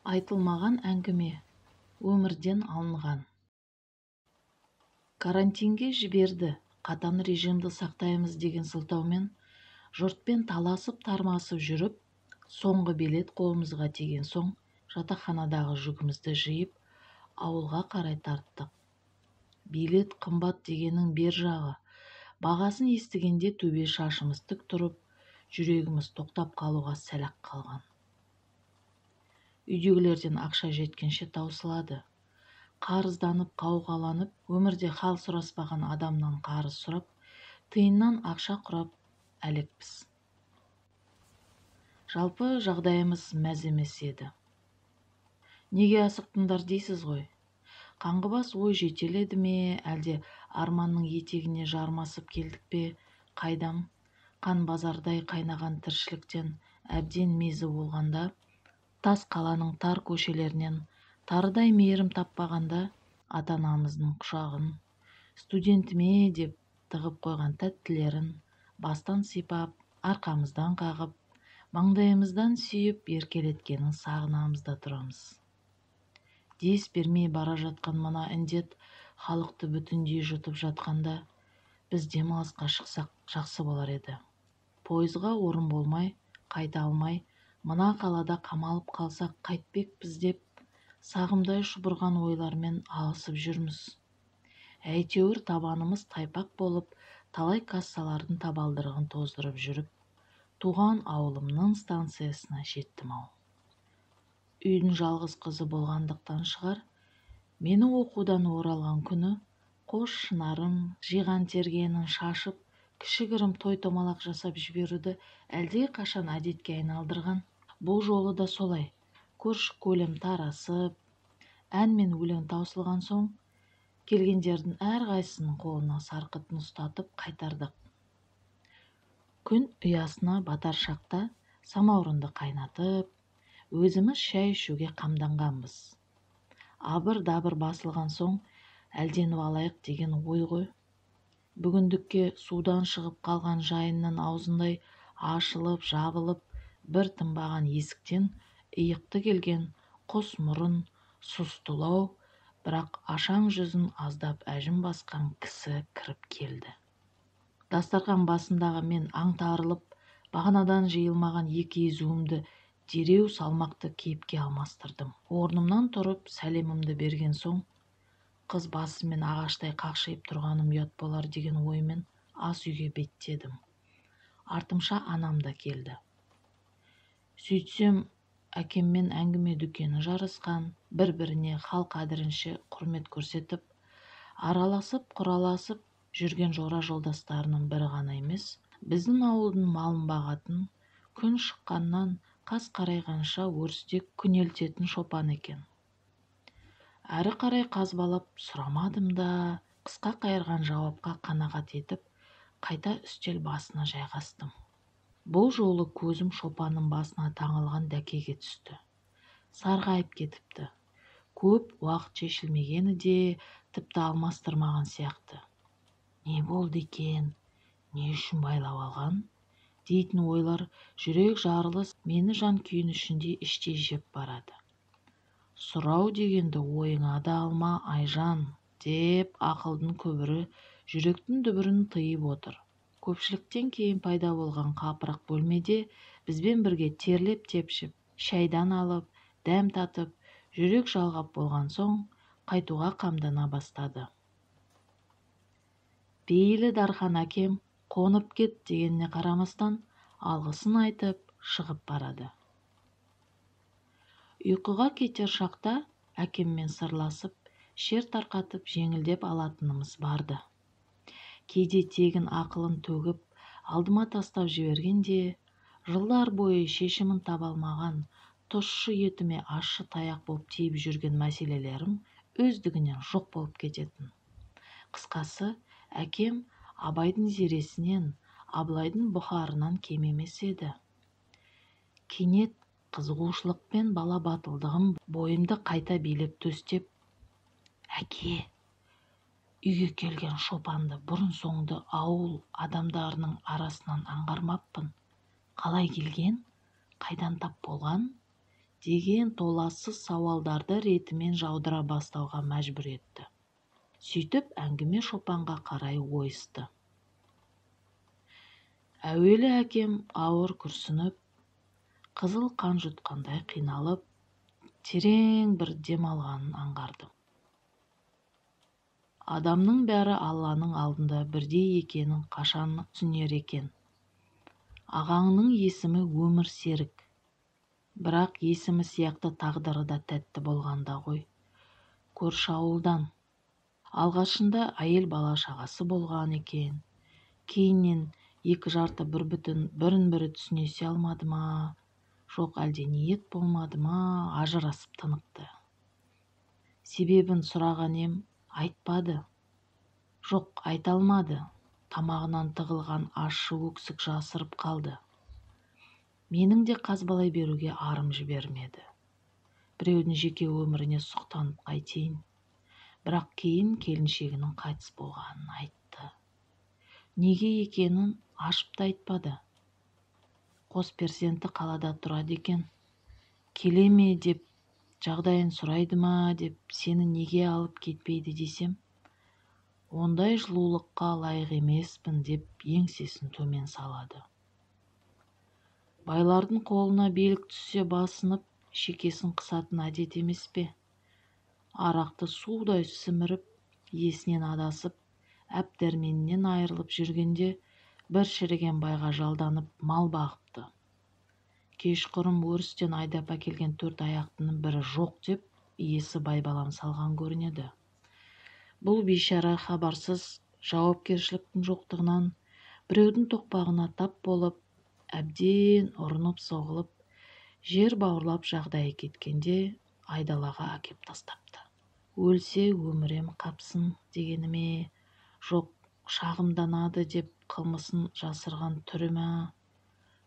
Айтылмаған әңгіме өмірден алынған. Карантинге жіберді, қатаң режимді сақтаймыз деген сылтаумен жұртпен таласып-тармасып жүріп, соңғы билет қолымызға тиген соң жатақханадағы жүгімізді жиып, ауылға қарай тарттық. Билет қымбат дегеннің бер жағы, бағасын естігенде төбе шашымыз тік тұрып, жүрегіміз тоқтап қалуға сәл-ақ қалған. Үйдегілерден ақша жеткенше таусылады. Қарызданып, қауғаланып, өмірде хал сұраспаған адамнан қарыз сұрап, тиыннан ақша құрап әлекпіз. Жалпы жағдайымыз мәз емес еді. Неге асықтыңдар дейсіз ғой? Қаңғыбас ой жетеледі ме, әлде арманның етегіне жармасып келдік пе, қайдам? Қан базардай қайнаған тіршіліктен әбден мезі болғанда, тас қаланың тар көшелерінен тарыдай мейірім таппағанда, ата-анамыздың құшағын, студентіме деп тығып қойған тәттілерін бастан сипап, арқамыздан қағып, маңдайымыздан сүйіп еркелеткенін сағынамыз да тұрамыз. Дес бермей бара жатқан мына індет халықты бүтіндей жұтып жатқанда, біз демалысқа шықсақ жақсы болар еді. Пойызға орын болмай, қайта алмай, мына қалада қамалып қалсақ қайтпекпіз деп, сағымдай шұбырған ойлармен алысып жүрміз. Әйтеуір табанымыз тайпақ болып, талай кассалардың табалдырығын тоздырып жүріп, туған ауылымның станциясына жеттім-ау. Үйдің жалғыз қызы болғандықтан шығар, мені оқудан оралған күні қос шынарым жиған тергенін шашып, кішігірім той-томалақ жасап жіберуді әлде қашан әдетке айналдырған. Бұл жолы да солай. Көрші-көлем тарасып, ән мен өлең таусылған соң, келгендердің әрқайсысының қолына сарқытын ұстатып қайтардық. Күн ұясына батар шақта самаурынды қайнатып, өзіміз шай ішуге қамданғанбыз. Абыр-дабыр басылған соң әлденіп алайық деген ой ғой. Бүгіндікке судан шығып қалған жайынның аузындай ашылып, жабылып, бір тынбаған есіктен иықты келген құс мұрын, сұстылау, бірақ ашаң жүзін аздап әжім басқан кісі кіріп келді. Дастарқан басындағы мен аңтарылып, бағанадан жиылмаған екі езуімді дереу салмақты кейіпке алмастырдым. Орнымнан тұрып, сәлемімді берген соң, қыз басымен ағаштай қақшиып тұрғаным ұят болар деген оймен ас үйге беттедім. Артымша анам да келді. Сөйтсем, әкеммен әңгіме дүкені жарасқан, бір-біріне хал қадірінше құрмет көрсетіп, араласып, құраласып жүрген жора жолдастарының бірі ғана емес, біздің ауылдың малын бағатын, күн шыққаннан қас қарайғанша өрісте күнелтетін шопан екен. Әрі қарай қазбалап сұрамадым да, қысқа қайырған жауапқа қанағат етіп, қайта үстел басына жайғастым. Бұл жолы көзім шопанның басына таңылған дәкеге түсті. Сарғайып кетіпті. Көп уақыт шешілмегені де тіпті алмастырмаған сияқты. Не болды екен, не үшін байлап алған? Дейтін ойлар жүрек жарылыс мені жан күйінішіндей іштей жеп барады. Сұрау дегенді ойыңа да алма, Айжан, деп ақылдың күбірі жүректің дүбірін тыйып отыр. Көпшіліктен кейін пайда болған қапырық бөлмеде бізбен бірге терлеп-тепшіп, шайдан алып, дәм татып, жүрек жалғап болған соң, қайтуға қамдана бастады. Пейілі дархан әкем қонып кет дегеніне қарамастан, алғысын айтып, шығып барады. Ұйқыға кетер шақта әкеммен сырласып, шер тарқатып жеңілдеп алатынымыз барды. Кейде тегін ақылын төгіп, алдыма тастап жібергенде, жылдар бойы шешімін таба алмаған, тұщы етіме ащы таяқ болып тиіп жүрген мәселелерім өздігінен жоқ болып кететін. Қысқасы, әкем Абайдың зересінен, Абылайдың бұхарынан кем емес еді. Кенет қызығушылықпен бала батылдығым бойымды қайта билеп төстеп, әке, үйге келген шопанды бұрын-соңды ауыл адамдарының арасынан аңғармаппын. Қалай келген, қайдан тап болған Деген толассыз сауалдарды ретімен жаудыра бастауға мәжбүр етті. Сөйтіп әңгіме шопанға қарай ойысты. Әуелі әкем ауыр күрсініп, қызыл қан жұтқандай қиналып, терең бір дем алғанын аңғардым. Адамның бәрі Алланың алдында бірдей екенін қашан түсінер екен? Ағаңның есімі Өмір Серік. Бірақ есімі сияқты тағдыры да тәтті болғанда ғой. Көрші ауылдан. Алғашында әйел бала шағасы болған екен. Кейіннен екі жарты бір бүтін, бірін-бірі түсінесе алмады ма, жоқ әлде ниет болмады ма, ажырасып тынықты. Себебін сұраған ем, айтпады. Жоқ, айта алмады. Тамағынан тығылған ащы өксік жасырып қалды. Менің де қазбалай беруге арым жібермеді. Біреудің жеке өміріне сұқтанып қайтейін. Бірақ кейін келіншегінің қайтыс болғанын айтты. Неге екенін ашып та айтпады. Қос перзенті қалада тұрады екен. Келе ме деп, жағдайын сұрайды ма деп, сені неге алып кетпейді десем, ондай жылулыққа лайық емеспін деп еңсесін төмен салады. Байлардың қолына билік түссе басынып, шекесін қысатын әдет емес пе? Арақты судай сіміріп, есінен адасып, әп дәрменінен айырылып жүргенде бір шіріген байға жалданып мал бағыпты. Кешқұрым өрістен айдап әкелген төрт аяқтының бірі жоқ деп иесі байбалам салған көрінеді. Бұл бейшара хабарсыз, жауапкершіліктің жоқтығынан біреудің тоқпағына тап болып, әбден ұрынып соғылып, жер бауырлап жағдайы кеткенде айдалаға әкеп тастапты. Өлсе өмірем қапсын дегеніме, жоқ шағымданады деп қылмысын жасырған түрі ме,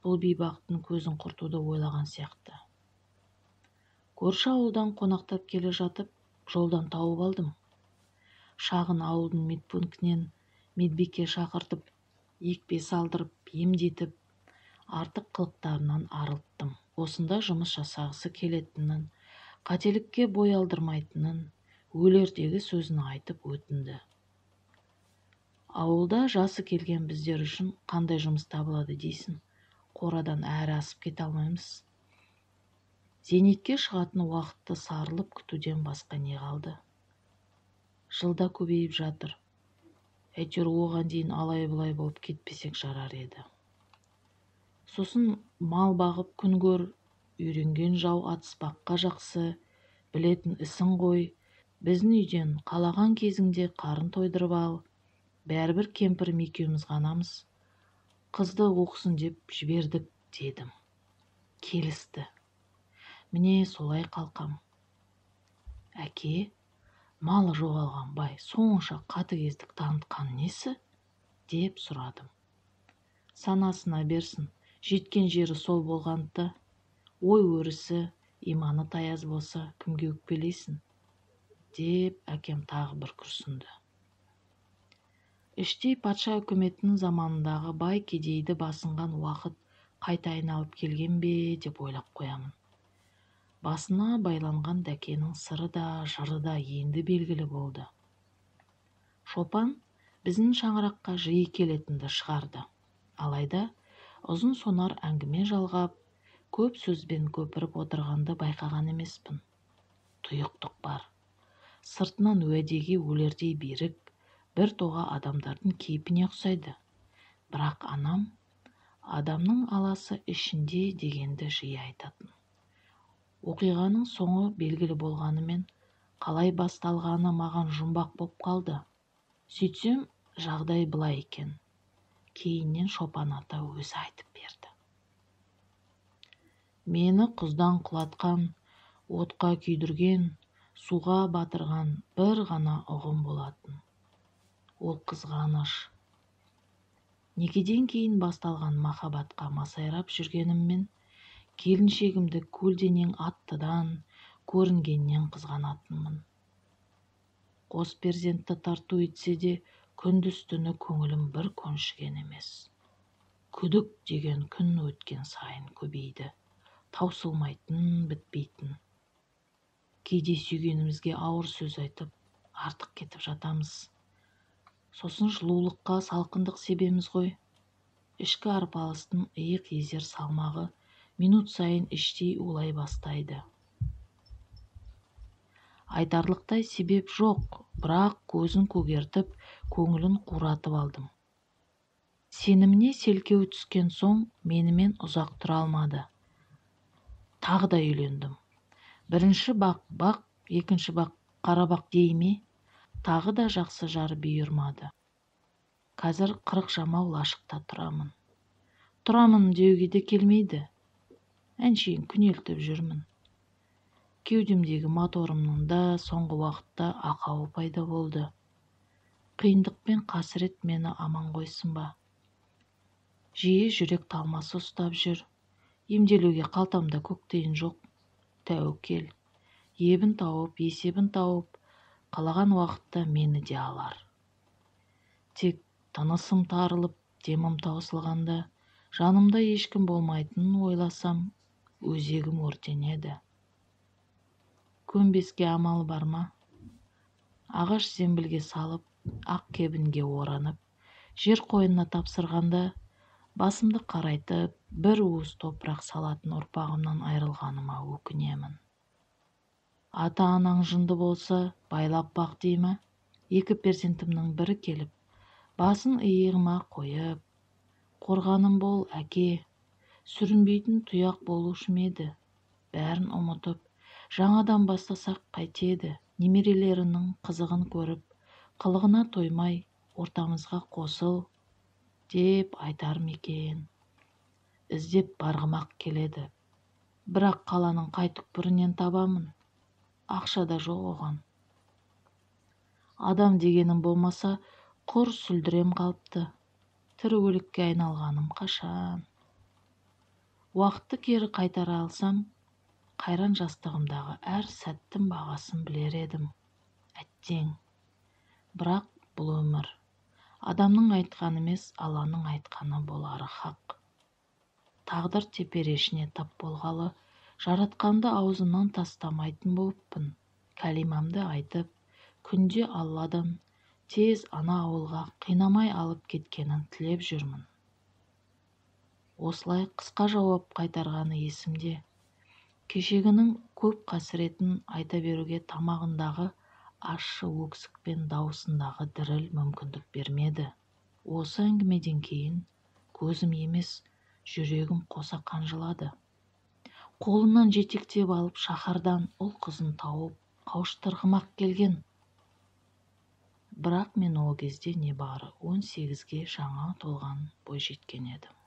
бұл бейбақтың көзін құртуды ойлаған сияқты. Көрші ауылдан қонақтап келе жатып, жолдан тауып алдым. Шағын ауылдың медпунктінен медбике шақыртып, екпе салдырып, емдетіп, артық қылықтарынан арылттым. Осында жұмыс жасағысы келетінін, қателікке бой алдырмайтынын, өлердегі сөзін айтып өтінді. Ауылда жасы келген біздер үшін қандай жұмыс табылады дейсің, қорадан әрі асып кете алмаймыз. Зейнетке шығатын уақытты сарылып күтуден басқа не қалды? Жылда көбейіп жатыр. Әйтеуір оған дейін алай-бұлай болып кетпесек жарар еді. Сосын мал бағып күн көр, үйренген жау атыспаққа жақсы, білетін ісің ғой, біздің үйден қалаған кезіңде қарын тойдырып ал, бәрібір кемпірім екеуміз ғанамыз. Қызды оқысын деп жібердік дедім. Келісті. Міне солай қалқам. Әке, малы жоғалған бай сонша қатыгездік танытқан несі? Деп сұрадым. Санасына берсін, жеткен жері сол болғанда, ой өрісі, иманы таяз болса, кімге өкпелейсің? Деп әкем тағы бір күрсінді. Іштей патша үкіметінің заманындағы бай кедейді басынған уақыт қайта айналып келген бе деп ойлап қоямын. Басына байланған дәкенің сыры да, жыры да енді белгілі болды. Шопан біздің шаңыраққа жиі келетінді шығарды. Алайда ұзын сонар әңгіме жалғап, көп сөзбен көпіріп отырғанды байқаған емеспін. Тұйықтық бар. Сыртынан уәдеге өлердей берік, бір тоға адамдардың кейпіне ұқсайды. Бірақ анам адамның аласы ішінде дегенді жиі айтатын. Оқиғаның соңы белгілі болғанымен, қалай басталғаны маған жұмбақ боп қалды. Сөйтсем, жағдай былай екен. Кейіннен шопан ата өзі айтып берді. Мені құздан құлатқан, отқа күйдірген, суға батырған бір ғана ұғым болатын. Ол қызғаныш. Некеден кейін басталған махаббатқа масайрап жүргеніммен, келіншегімді көлденең аттыдан, көрінгеннен қызғанатынмын. Қос перзентті тарту етсе де, күндіз-түні көңілім бір көншіген емес. Күдік деген күн өткен сайын көбейді. Таусылмайтын, бітпейтін. Кейде сүйгенімізге ауыр сөз айтып, артық кетіп жатамыз. Сосын жылулыққа салқындық себеміз ғой. Ішкі арпалыстың иық езер салмағы минут сайын іштей улай бастайды. Айтарлықтай себеп жоқ, бірақ көзін көгертіп, көңілін қуратып алдым. Сеніміне селкеу түскен соң менімен ұзақ тұра алмады. Тағы да үйлендім. Бірінші бақ бақ, екінші бақ қарабақ дей ме? Тағы да жақсы жар бұйырмады. Қазір 40 жамау лашықта тұрамын. Тұрамын деуге де келмейді. Әншейін күнелтіп жүрмін. Кеудемдегі моторымның да соңғы уақытта ақауы пайда болды. Қиындық пен қасірет мені аман қойсын ба? Жиі жүрек талмасы ұстап жүр. Емделуге қалтамда көк тиын жоқ. Тәуекел. Ебін тауып, есебін тауып, қалаған уақытта мені де алар. Тек тынысым тарылып, демім таусылғанда, жанымда ешкім болмайтынын ойласам, өзегім өртенеді. Көнбеске амал бар ма? Ағаш зембілге салып, ақ кебінге оранып, жер қойнына тапсырғанда, басымды қарайтып, бір уыс топырақ салатын ұрпағымнан айырылғаныма өкінемін. Ата-анаң жынды болса, байлап бақ дей ме? Екі перзентімнің бірі келіп, басын иығыма қойып, қорғаным бол, әке, сүрінбейтін тұяқ болушы ма еді? Бәрін ұмытып, жаңадан бастасақ қайтеді? Немерелерінің қызығын көріп, қылығына тоймай, ортамызға қосыл деп айтар ма екен? Іздеп барғым-ақ келеді. Бірақ қаланың қай түкпірінен табамын? Ақша да жоқ оған. Адам дегенім болмаса, құр сүлдірем қалыпты. Тірі өлікке айналғаным қашан? Уақытты кері қайтара алсам, қайран жастығымдағы әр сәттің бағасын білер едім. Әттең. Бірақ бұл өмір. Адамның айтқаны емес, Алланың айтқаны болары хақ. Тағдыр теперешіне тап болғалы, жаратқанды аузымнан тастамайтын болыппын. Кәлимамды айтып, күнде Алладан тез ана ауылға қинамай алып кеткенін тілеп жүрмін. Осылай қысқа жауап қайтарғаны есімде. Кешегінің көп қасіретін айта беруге тамағындағы ащы өксік пен дауысындағы діріл мүмкіндік бермеді. Осы әңгімеден кейін көзім емес, жүрегім қоса қанжылады. Қолымнан жетектеп алып, шаһардан ұл-қызын тауып, қауыштырғым-ақ келген. Бірақ мен ол кезде небары 18-ге жаңа толған бойжеткен едім.